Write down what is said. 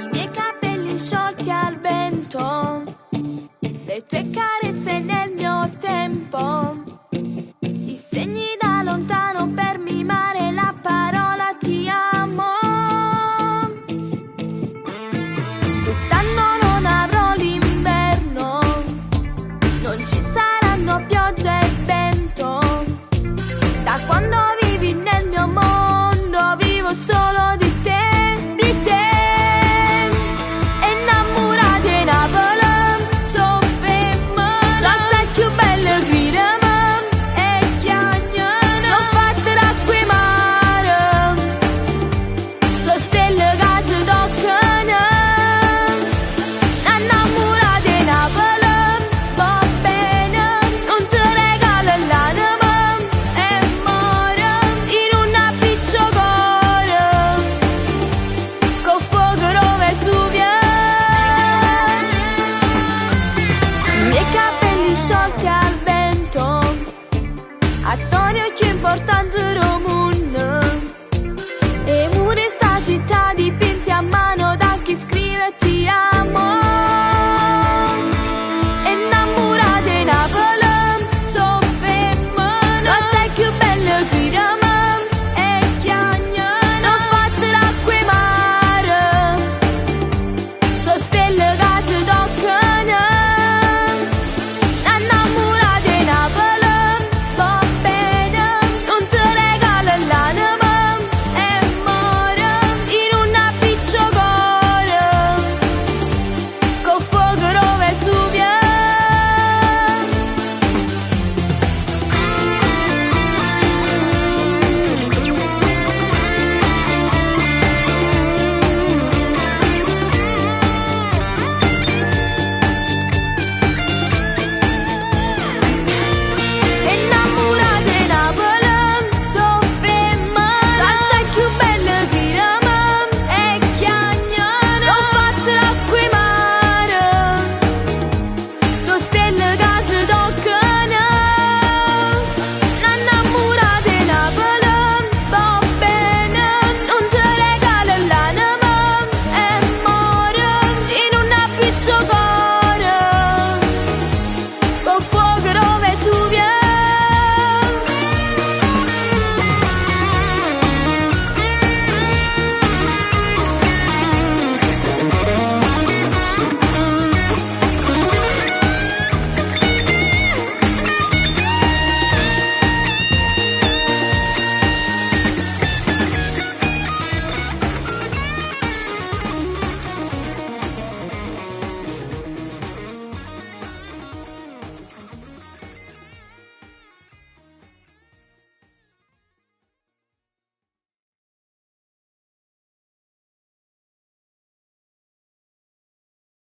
I miei capelli sciolti al vento, le tue carezze nel mio tempo, i segni da lontano per mimare la parola ti amo. Quest'anno non avrò l'inverno, non ci saranno piogge e vento. Da quando vivi nel mio mondo vivo solo di te, di te. E innamorati 'e Napoli, so' femmene, so' assai cchiù belle rireno e chiagnano. So' fatte d'acqua 'e mare, so' stelle ca se toccano. 'Nnammurate 'e Napoli, va bene, nun te regalo l'anema e more si nun appiccia 'o core, cu 'o fuoco d' 'o Vesuvio. I miei capelli sciolti al vento, 'A storia cchiù importante.